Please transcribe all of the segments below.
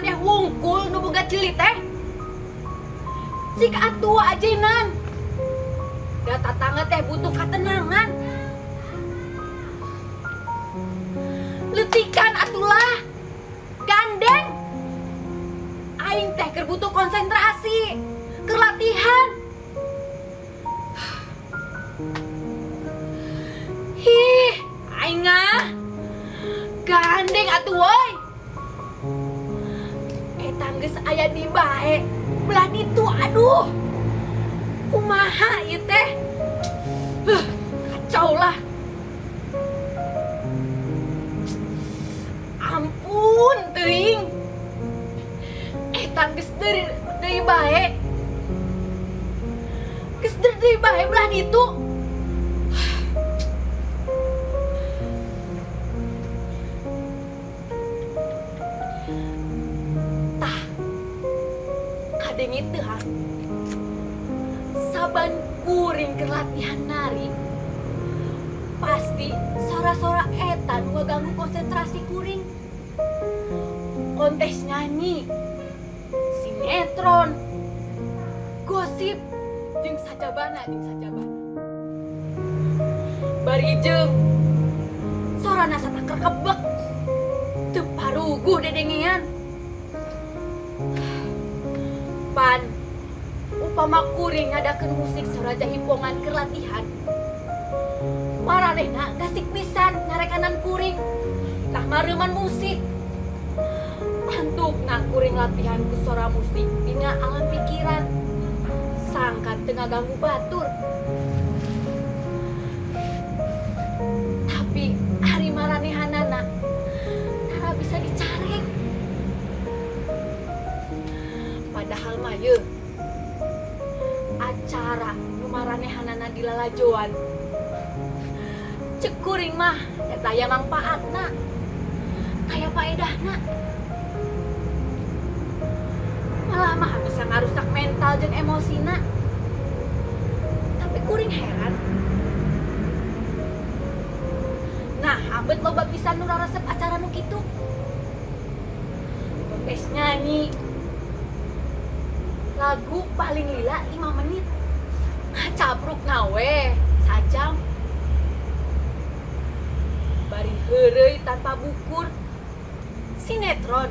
Maraneh wungkul nu boga ceuli teh? Cik atuh ajenan. Da tatangga teh butuh katenangan. Letikan atulah. Gandeng. Aing teh keur butuh konsentrasi, keur latihan. Hih, aing ah. Gandeng atuh woi. Eta geus aya di bae. Belah ditu aduh. Kumaha ieu teh? Huh, kacau lah. Ampun teuing. Eta geus deui deui bae. Geus deui bae belah ditu. Tah. Kadenge teu ha. Saban kuring keur latihan nari, pasti sora-sora eta nu ngaganggu konsentrasi kuring. Kontes nyanyi, sinetron, gosip, jeung sajabana jeung sajabana. Bari jeung sorana satakrekebek, teu paruguh dedengean. Pan upama kuring ngadakeun musik sora jaipongan keur latihan, maranehna gasik pisan ngarekanan kuring, tah mareuman musik. Antukna kuring latihan ku sora musik dina alam pikiran, sangkan teu ngaganggu batur. Tapi ari maranehanana tara bisa dicarek. Padahal mah yeuh acara nu maranehanana dilalajoan. Cek kuring mah eta aya mangpaatna, aya paedahna. Malah mah bisa ngarusak mental jeung emosina. Tapi kuring heran. Nah, abet loba pisan nu raresep acara nu kitu. Kontes nyanyi, lagu paling lila 5 menit. Caprukna we sajam. Bari heureuy tanpa bukur. Sinetron.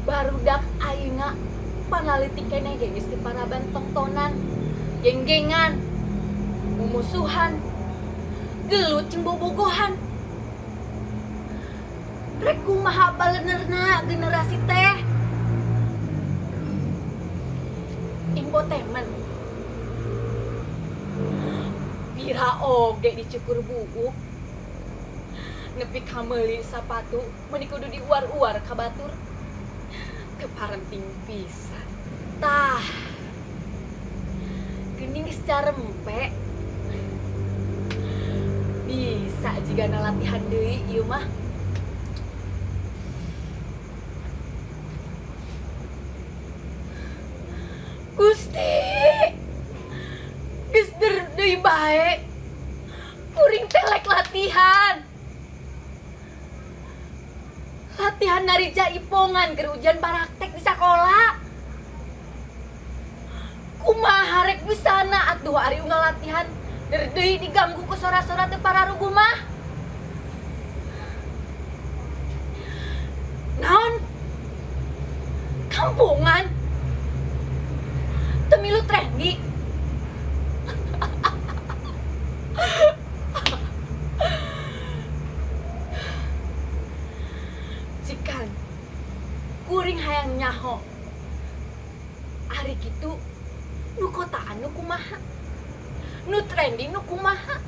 Barudak ayeuna panaleutik keneh ge geus teu paraban tongtonan, genggengan, mumusuhan, gelut jeung bobogohan. Rek kumaha balenerna generasi teh? Infotainment. Pira oge dicukur buuk. Nepi ka meuli sapatu meuni kudu diuar-uar ka batur. Teu parenting pisan. Tah. Geuning geus carempe. Bisa jigana latihan deui ieu mah. Gusti. Geus deui bae. Kuring teh lek latihan. Latihan nari jaipongan keur ujian praktek di sakola. Kumaha rek bisana atuh ari unggal latihan der deui diganggu ku sora-sora teu pararuguh mah. Naon? Kampungan? Teu milu trendy? Cikan kuring hayang nyaho ari kitu nu kotaan nu kumaha, nu trending nu kumaha.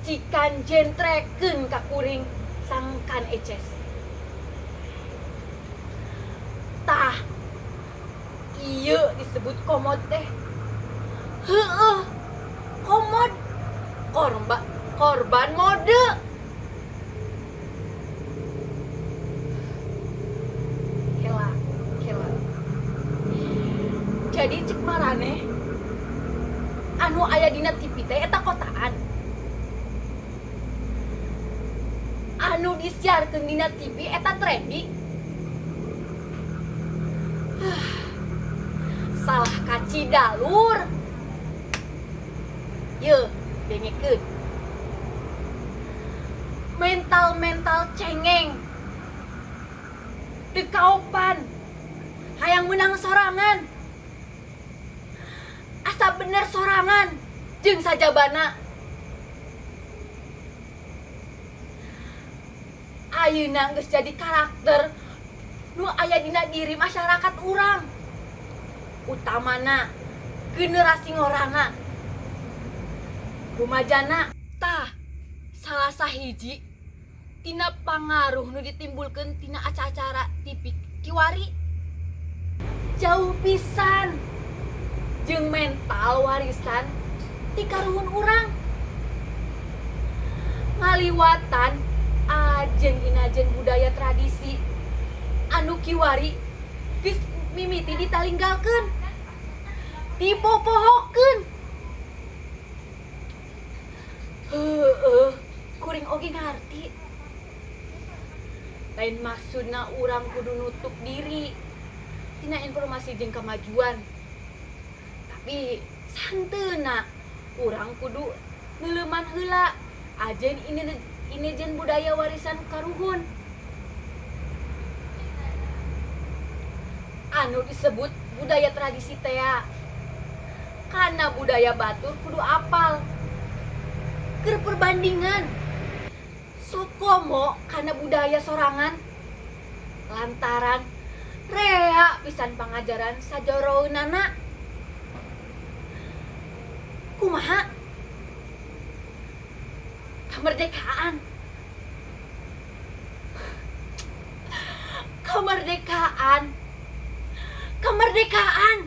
Cikan jentrekeun ka kuring sangkan eces. Tah, ieu disebut komod teh. Heueuh, komod korban korban mode. Kela, kela. Jadi cek maraneh anu aya dina TV teh eta kotaan. Disiarkeun dina TV eta trendy. Salah kacida, Lur. Yeuh, dengekeun. Mental-mental cengeng. Teu kaopan. Hayang menang sorangan. Asa bener sorangan jeung sajabana. Ayeuna geus jadi karakter nu aya dina diri masyarakat urang. Utamana generasi ngorana. Rumajana. Tah, salah sahiji tina pangaruh nu ditimbulkeun tina acara TV kiwari jauh pisan jeung mental warisan ti karuhun urang, ngaliwatan ajen inajen budaya tradisi anu kiwari geus mimiti ditalinggalkeun, dipopohokeun. Heueuh, kuring oge ngarti. Lain maksudna urang kudu nutup diri tina informasi jeung kemajuan, tapi sahenteuna urang kudu neuleuman heula ajen ini jen budaya warisan karuhun anu disebut budaya tradisi tea. Karena budaya batur kudu apal keur perbandingan. Sokomo karena budaya sorangan lantaran rea pisan pangajaran sajoroeunana. Kumaha kemerdekaan, kemerdekaan, kemerdekaan?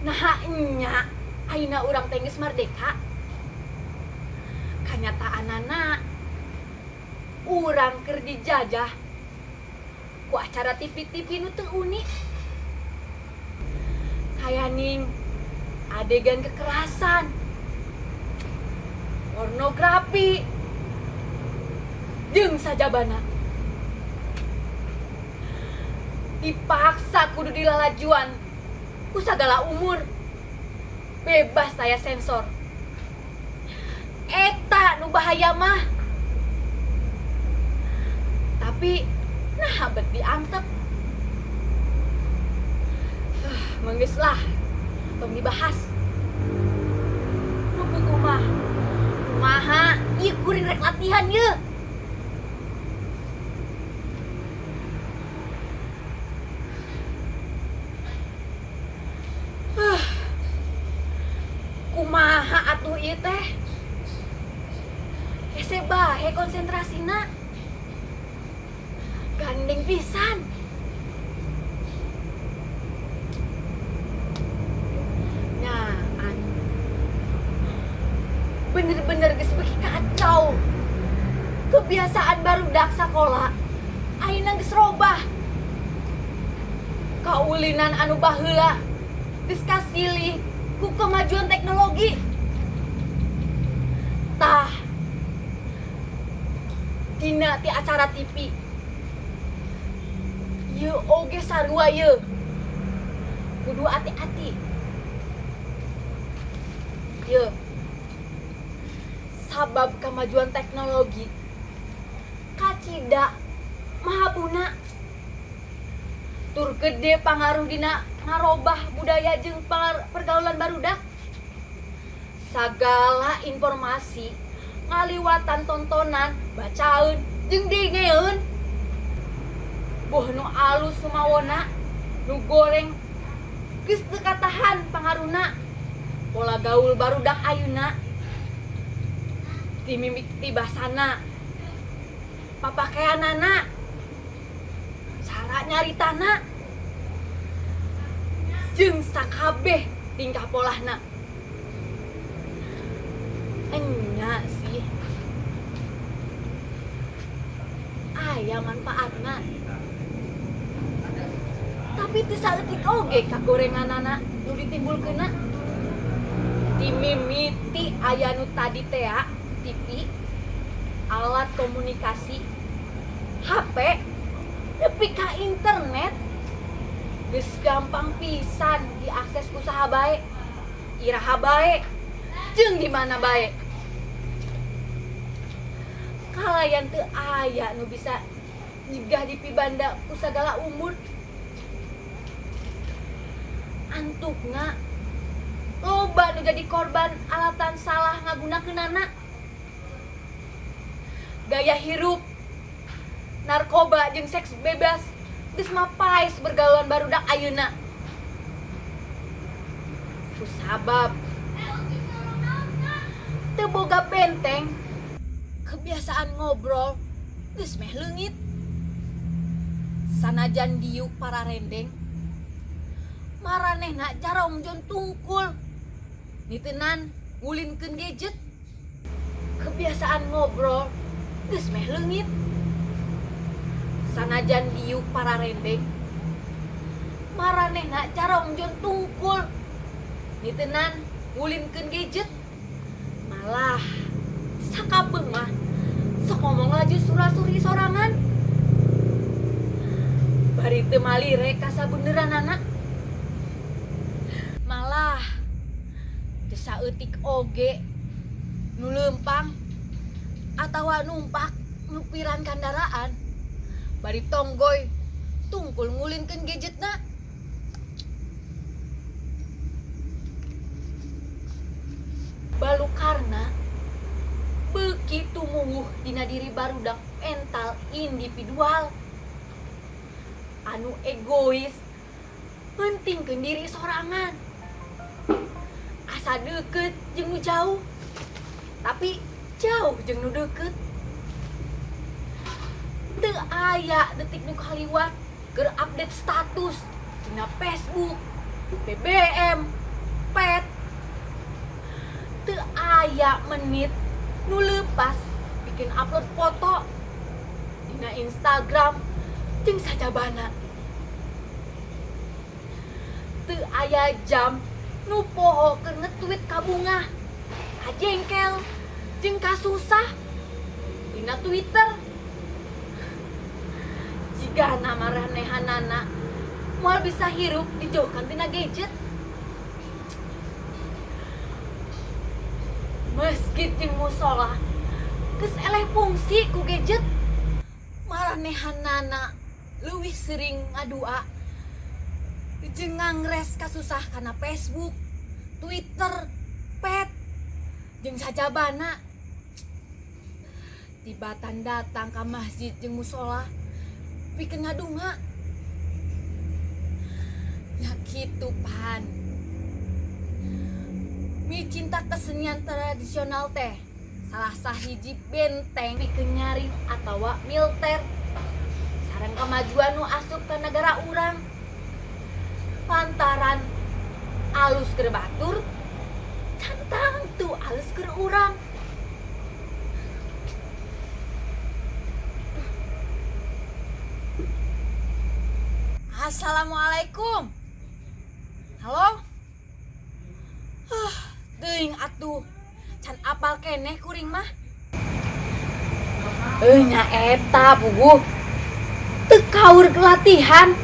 Nah, nya ayeuna urang teh geus merdeka, kanyataanana urang keur dijajah ku acara TV-TV nu teu unik, kayaning adegan kekerasan, pornografi, jeung sajabana. Dipaksa kudu dilalajuan ku sagala umur, bebas saya sensor. Eta nu bahaya mah. Tapi nah bet diantep. Menggeus lah, tong dibahas. Nu puguh mah kumaha ieu kuring rek latihan yeuh. Kumaha atuh ieu teh? Hese bae konsentrasina. Gandeng pisan. Nah, bener-bener geus beuki kacau. Kebiasaan barudak sakola ayeuna geus robah. Kaulinan anu baheula geus kasilih ku kemajuan teknologi. Tah, dina ti acara TV ieu oge sarua ieu. Kudu ati-ati. Ieu sabab kemajuan teknologi kacida mahabuna tur gede pangaruh dina ngarobah budaya jeung pergaulan barudak. Sagala informasi ngaliwatan tontonan, bacaeun jeung dengeun. Boh nu alus sumawona, nu goreng geus teu katahan pangaruhna. Pola gaul barudak ayeuna timimiti basana, papakeanana, cara nyaritana, jeung sakabeh tingkah polahna. Enya sih aya manfaatna, tapi teu saeutik oge kagorenganana nu ditimbulkeunna. Timimiti aya nu tadi tea. TV, alat komunikasi, HP, nepi ka internet geus gampang pisan diakses ku saha bae, iraha bae, jeung di mana bae. Kalayan teu aya nu bisa nyegah dipibanda ku sagala umur. Antukna loba nu jadi korban alatan salah ngagunakeunana. Gaya hirup narkoba jeung seks bebas geus mapais bergaulan barudak ayeuna. Kusabab teu boga benteng, kebiasaan ngobrol geus meh leungit. Sanajan diuk pararendeng, maranehna carongjon tungkul niteunan ngulinkeun gadget. Kebiasaan ngobrol geus meh leungit. Sanajan diuk pararendeng, maranehna carongjon tungkul niteunan ngulinkeun gadget. Malah sakapeung mah sok ngomong laju sura-suri sorangan, bari teu malire ka sabeuneuranana. Malah teu saeutik oge nu leumpang atawa numpak nyupiran kandaraan bari tonggoy tungkul ngulinkeun gadgetna. Balukarna beuki tumuwuh dina diri barudak mental individual anu egois, pentingkeun diri sorangan, asa deukeut jeung nu jauh tapi jauh jeung nu deukeut. Teu aya detik nu kaliwat keur update status dina Facebook, BBM, Pet. Teu aya menit nu leupas bikin upload foto dina Instagram jeung sajabana. Teu aya jam nu poho keur nge-tweet kabungah, kajengkel, jeung kasusah dina Twitter. Jigana maranehanana moal bisa hirup dijauhkan tina gadget. Masjid jeung musola geus eleh fungsi ku gadget. Maranehanana leuwih sering ngadua jeung ngangres kasusah kana Facebook, Twitter, Pet, jeung sajabana. Tibatan datang ka masjid jeung musola pikeun ngadunga. Nya kitu pan. Micinta kesenian tradisional teh salah sahiji benteng pikeun nyaring atawa militer sareng kemajuan nu asup ka nagara urang. Lantaran alus keur batur, can tangtu alus keur urang. Assalamualaikum. Halo? Teuing atuh. Can apal keneh kuring mah. Nya eta puguh. Teu kaur latihan.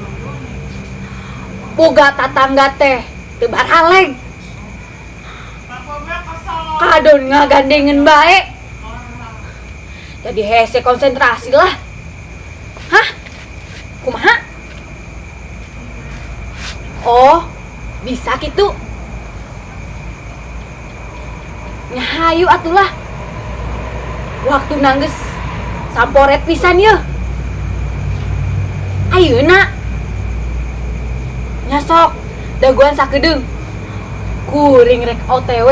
Boga tatangga teh teu baraleg. Kadon ngagandengeun bae. Jadi hese konsentrasi lah. Hah? Kumaha? Oh, bisa gitu. Nyahayu atulah. Waktu nangges samporet pisan yeuh. Ayeuna nya sok daguan sakedeung. Kuring rek OTW.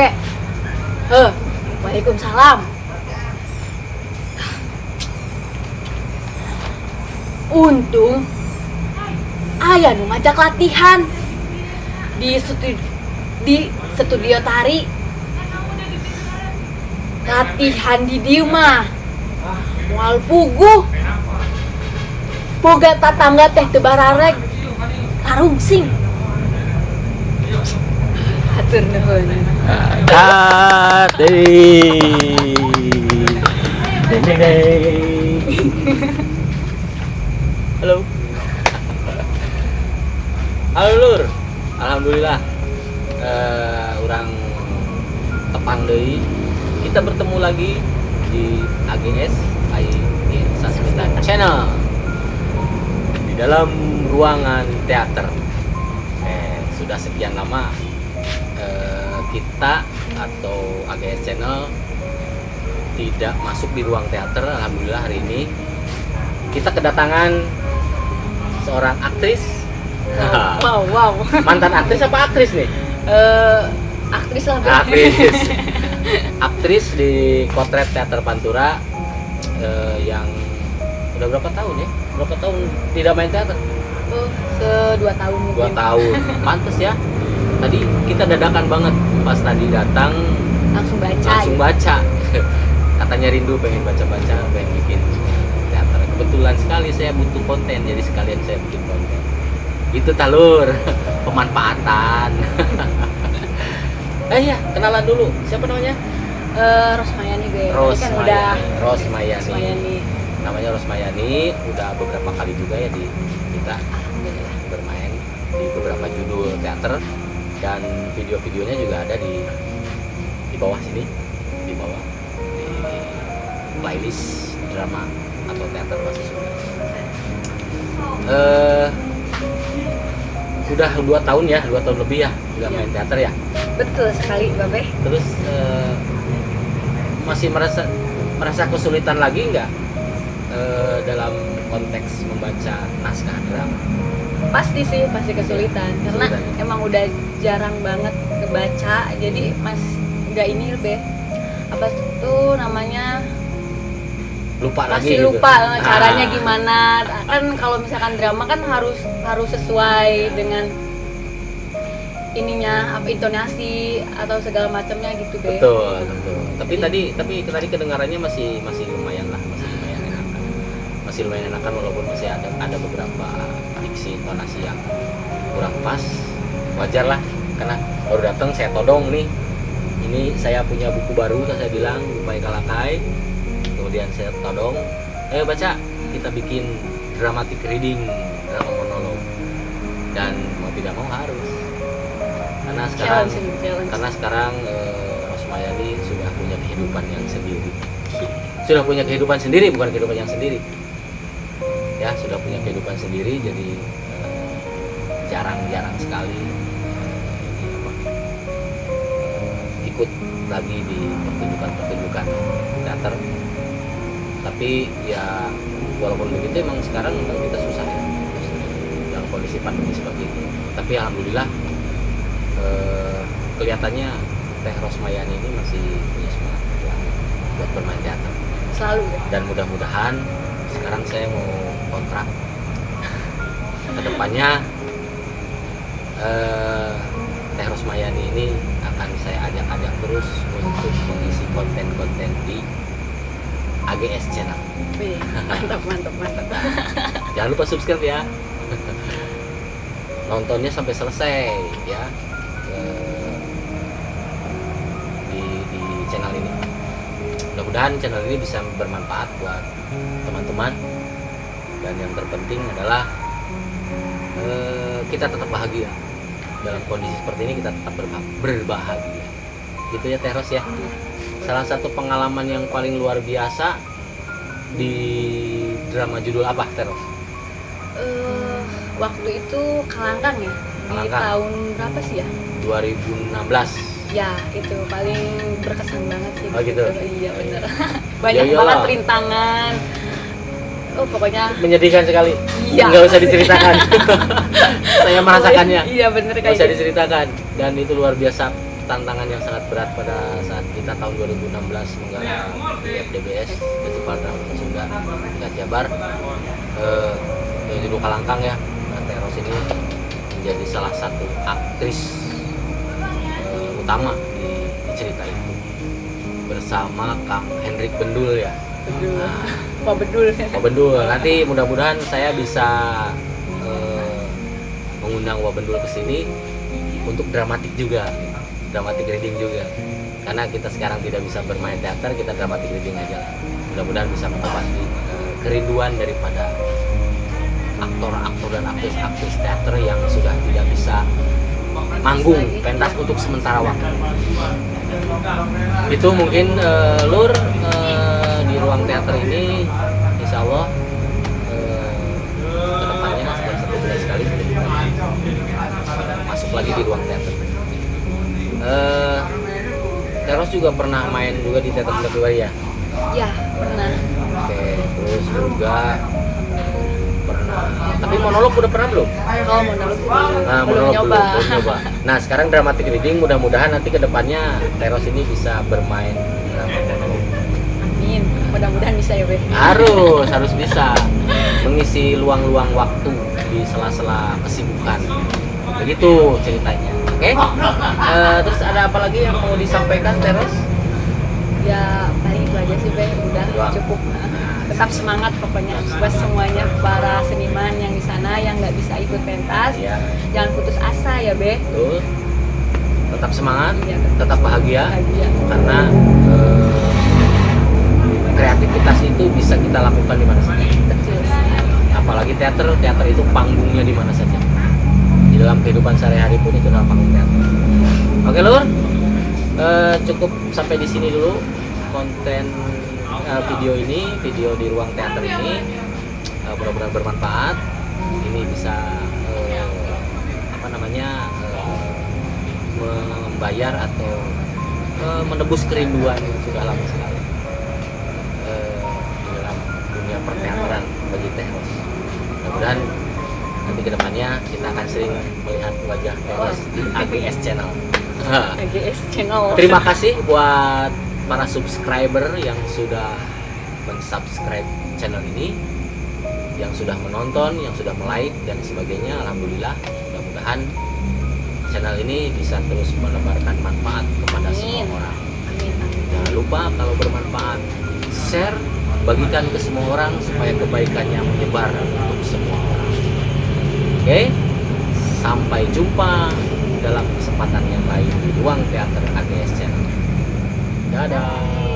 Heuh, waalaikumsalam. Untung aya nu ngajak latihan di studio tari. Latihan di dieu mah moal puguh. Boga tatangga teh teu barareg tarungsing. Hatur nuhun. Ah, deui. Deng deng deng. Halo. Halo Lur. Alhamdulillah. Urang tepang deui. Kita bertemu lagi di AGS AIG Sasmita Channel. Di dalam ruangan teater. Sudah sekian lama kita atau AGS Channel tidak masuk di ruang teater. Alhamdulillah hari ini kita kedatangan seorang aktris. Wow. Mantan aktris apa aktris nih? Aktris lah, Be. Aktris. Aktris di Kotret Teater Pantura yang udah berapa tahun ya? Berapa tahun tidak main teater? Oh, 2 tahun mungkin. 2 tahun. Pantes ya. Tadi kita dadakan banget pas tadi datang Langsung baca. Langsung Gitu. Baca. Katanya rindu pengen baca-baca, pengen bikin teater. Kebetulan sekali saya butuh konten, jadi sekalian saya bikin konten. Itu tah, Lur, pemanfaatan. Iya, kenalan dulu. Siapa namanya? Rosmayani, Be. Tadi kan udah. Rosmayani. Rosmayani. Namanya Rosmayani, udah beberapa kali juga ya di kita Alhamdulillah. Bermain di beberapa judul teater dan video-videonya juga ada di bawah sini, di bawah di playlist drama atau teater bahasa Sunda. Udah 2 tahun ya, 2 tahun lebih ya nggak Iya. main teater ya. Betul sekali, Babe. Terus masih merasa merasa kesulitan lagi nggak dalam konteks membaca naskah drama? Pasti sih, pasti kesulitan karena Kesulitan ya? Emang udah jarang banget ngebaca. Jadi mas nggak ini, Be. Apa tuh namanya? Lupa lagi Masih gitu. lupa caranya Ah. gimana. Kan kalau misalkan drama kan harus harus sesuai dengan ininya, apa, intonasi atau segala macamnya gitu, Be. Betul, betul. Tapi tadi kedengarannya masih masih lumayan lah, masih lumayan enakan. Masih lumayan enakan walaupun masih ada beberapa diksi intonasi yang kurang pas. Wajar lah karena baru datang saya todong nih. Ini saya punya buku baru, saya bilang Bupai Kalakai. Kemudian saya todong, ayo baca, kita bikin dramatic reading, drama monolog. Dan mau tidak mau harus. Karena sekarang Challenge ini, challenge. Karena sekarang Rosmayani sudah punya kehidupan yang sendiri, sudah punya kehidupan sendiri, bukan kehidupan yang sendiri ya, sudah punya kehidupan sendiri, jadi jarang-jarang sekali ini apa, ikut lagi di pertunjukan-pertunjukan teater. Tapi ya walaupun begitu emang sekarang memang kita susah ya dalam kondisi pandemi seperti ini. Tapi alhamdulillah kelihatannya Teh Rosmayani ini masih punya semangat perjuangan buat bermain teater. Selalu ya. Dan mudah-mudahan sekarang saya mau kontrak kedepannya Teh Rosmayani ini akan saya ajak-ajak terus untuk mengisi konten-konten di AGS Channel. Wih, mantap mantap mantap. Jangan lupa subscribe ya. Nontonnya sampai selesai ya. Di channel ini. Mudah-mudahan channel ini bisa bermanfaat buat teman-teman dan yang terpenting adalah kita tetap bahagia dalam kondisi seperti ini, kita tetap berbahagia. Gitu ya, Teh Ros ya. Salah satu pengalaman yang paling luar biasa di drama judul apa, Teh Ros? Waktu itu Kalangkang ya, di Kalangkang. Tahun berapa sih ya? 2016. Ya, itu paling berkesan banget sih. Oh, gitu? Iya, bener. Ya Banyak iyalah. banget rintangan. Oh, pokoknya Menyedihkan sekali. Iya. Nggak usah diceritakan. Saya merasakannya. Iya, bener Nggak kayak usah gitu. diceritakan. Dan itu luar biasa tantangan yang sangat berat pada saat kita tahun 2016 menggarap di FDBS, Festival Drama Sunda tingkat Jabar. Yang judul Kalangkang ya. Nah, Teh Ros ini menjadi salah satu aktris utama di cerita itu bersama Kang Hendrik Bendul ya. Bedul. Nah, Pak Bedul. Wa Bendul. Nanti mudah-mudahan saya bisa mengundang Wa Bendul ke sini untuk dramatik juga, dramatic reading juga. Karena kita sekarang tidak bisa bermain teater, kita dramatic reading aja lah. Mudah-mudahan bisa mengobati kerinduan daripada aktor-aktor dan aktris-aktris teater yang sudah tidak bisa manggung lagi. Pentas untuk sementara waktu. Itu mungkin, Lur, di ruang teater ini insya Allah kedepannya setiap satu bulan sekali kita masuk lagi di ruang teater. Teros juga pernah main juga di teater pribadi ya? Ya, pernah. Oke, terus juga pernah. Tapi monolog udah pernah belum? Kalau monolog belum, Nah, belum monolog nyoba. belum, belum nyoba. Nah, sekarang dramatic reading, mudah-mudahan nanti kedepannya Teros ini bisa bermain drama monolog. Amin. Mudah-mudahan bisa ya, Be. Harus, harus bisa mengisi luang-luang waktu di sela-sela kesibukan. Begitu ceritanya. Oke? Terus ada apa lagi yang mau disampaikan, Teros? Ya, paling itu aja sih, Be. Udah Doang. cukup. Tetap semangat pokoknya buat semuanya, para seniman yang di sana yang nggak bisa ikut pentas. Iya, Jangan putus asa ya, Be. Betul. Tetap semangat, Iya, tetap bahagia. Bahagia. Karena kreativitas itu bisa kita lakukan di mana saja. Betul sekali. Apalagi teater, teater itu panggungnya di mana saja. Di dalam kehidupan sehari-hari pun itu adalah panggung teater. Oke, Lur, cukup sampai di sini dulu konten video ini, video di ruang teater ini. Mudah-mudahan bermanfaat. Ini bisa apa namanya, membayar atau menebus kerinduan yang sudah lama sekali di dalam dunia perteateran bagi Teros. Mudah-mudahan nanti kedepannya kita akan sering melihat wajah Teros di AGS Channel. AGS Channel. Terima kasih buat para subscriber yang sudah mensubscribe channel ini, yang sudah menonton, yang sudah melike dan sebagainya. Alhamdulillah, mudah-mudahan channel ini bisa terus menebarkan manfaat kepada Amin. Semua orang. Amin, amin. Jangan lupa kalau bermanfaat, share, bagikan ke semua orang supaya kebaikannya menyebar untuk semua orang. Oke, sampai jumpa dalam kesempatan yang lain di ruang teater AGS Channel. Dadah.